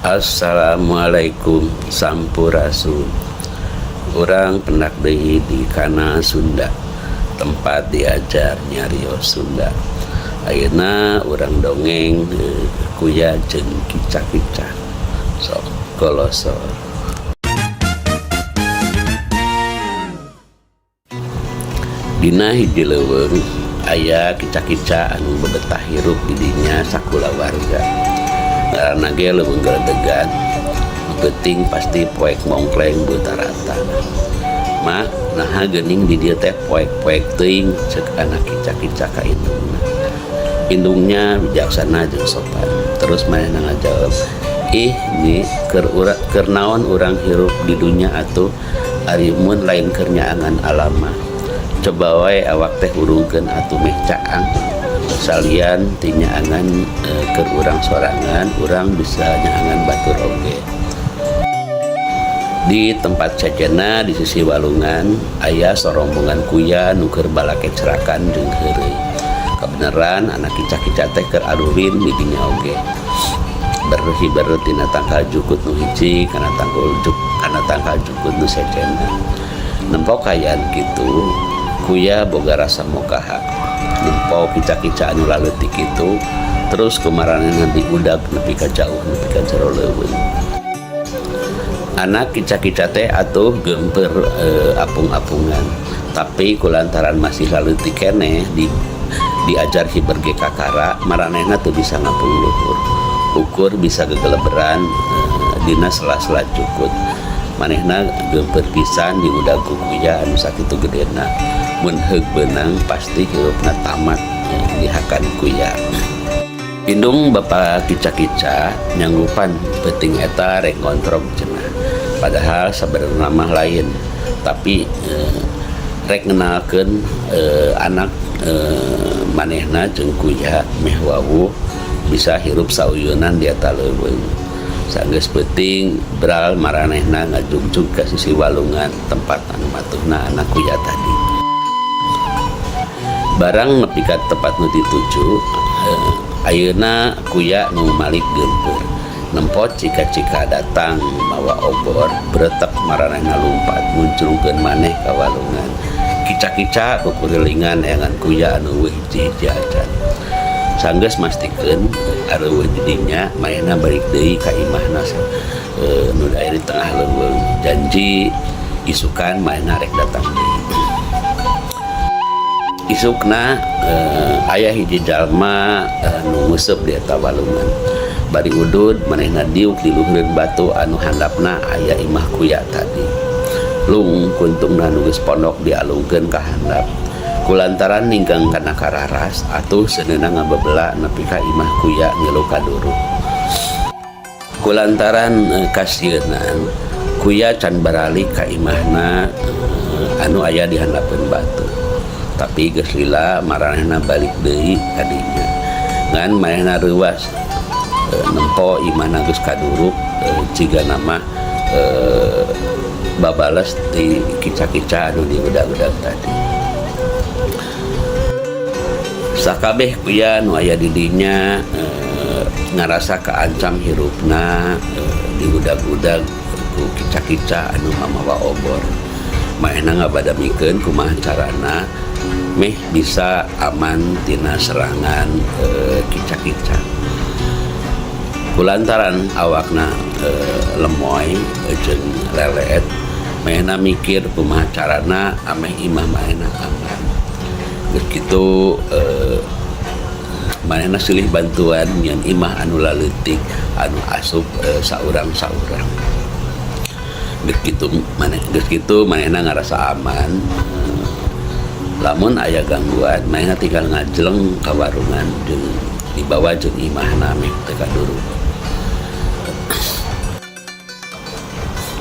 Assalamualaikum, sampurasun. Urang pendak deui di kanal Sunda, tempat diajar nyarios Sunda. Ayeuna urang dongeng kuya jeung kica-kica. Sok kolosor. Dina hiji leuweung aya kica-kica anu bebetah hirup di dinya sakulawarga. Ngaranna ge leuweung geledegan. Nu peuting pasti poek mongkleng buta rata. "Ma, naha geuning di dieu teh poek-poek teuing?" ceuk anak kica-kica ka indungna. Indungnya bijaksana jeung sopan. Terus manehna ngajawab, "Ih, Nyi, keur keur naon urang hirup di dunya atuh ari mun lain keur nyaangan alam mah? Coba wae awak teh hurungkeun atuh meh caang. Salian ti nyaangan keur urang sorangan, urang bisa nyaangan batur oge." Di tempat sejenna di sisi walungan aya sorombongan kuya nu keur balakecrakan jeung heureuy. Kabeneran anak kica-kica teh keur arulin di dinya oge. Berhiber tina tangkal jukut nu hiji kana tangkal juk kana tangkal jukut nu sejenna. Nempo kaayaan kitu, kuya boga rasa mokaha. Nempo kica-kica anu laleutik kitu terus ku maranehna diudag nepi ka jauh, nepi ka jero leuweung. Anak kica-kica teh atuh geumpeur apung-apungan, tapi kulantaran masih laleutik keneh diajar hiber ge kakara, maranehna teu bisa ngapung luhur, ukur bisa gegeleberan dina sela-sela jukut. Manehna geumpeur pisan diudag ku kuya anu sakitu gedena. Mun heug beunang, pasti hirupna tamat dihakan kuya. Indung bapa kica-kica nyanggupan peuting eta rek ngontrog cenah, padahal sabenerna mah lain, tapi rek ngenalkeun anak manehna jeung kuya meh wawuh bisa hirup sauyunan di eta leuweung. Sanggeus peuting bral, maranehna ngajugjug ka sisi walungan tempat anu matuhna anak kuya tadi. Barang nepi ka tempat nu dituju, ayeuna kuya nu malik geumpeur. Nempo cika-cika datang mawa obor, bretek maranehna lumpat muncrungkeun maneh ka walungan. Kica-kica kukurilingan neangan kuya anu euweuh hiji-hiji acan. Sanggeus mastikeun areuweuh di dinya, manehna balik deui ka imahna nu aya di tengah leuweung, janji isukan manehna rek datang deui. Isukna aya hiji jalma nu nguseup di eta walungan. Bari udud, manehna diuk di luhureun batu anu handapna aya imah kuya tadi. Lung kuntungna nu geus pondok dialungkeun ka handap. Kulantaran ninggang kana kararas, atuh seuneuna ngabebela nepi ka imah kuya ngilu kaduruk. Kulantaran kasieunan, kuya can baralik ka imahna anu aya di handapeun batu. Tapi geus lila maranehna balik deui ka dinya. Ngan manehna reuwas nempo imahna geus kaduruk, jigana mah babales ti kica-kica anu diudag-udag tadi. Sakabeh kuya nu aya di dinya ngarasa kaancam hirupna diudag-udag ku kica-kica anu mamawa obor. Manehna ngabadamikeun kumaha carana meh bisa aman tina serangan kica-kica. Kulantaran awakna lemoy jeung lelet, manehna mikir kumaha carana ameh imah manehna aman. Geus kitu manehna silih bantuan nyieun imah anu laleutik anu asup saurang-saurang. Geus kitu manehna ngarasa aman. Lamun aya gangguan, manehna tinggal ngajleng ka warungan jeung dibawa jeung imahna meh teu kaduruk.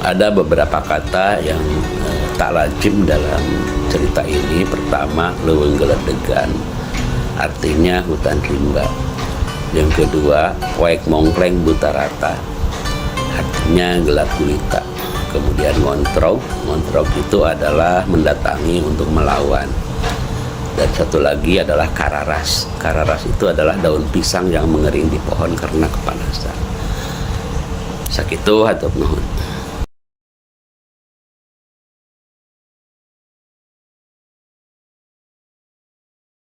Ada beberapa kata yang tak lazim dalam cerita ini. Pertama, leuweung geledegan, artinya hutan rimba. Yang kedua, poek mongkleng buta rata, artinya gelap gulita. Kemudian ngontrog, ngontrog itu adalah mendatangi untuk melawan. Dan satu lagi adalah kararas. Kararas itu adalah daun pisang yang mengering di pohon karena kepanasan. Sakitu, hatur nuhun.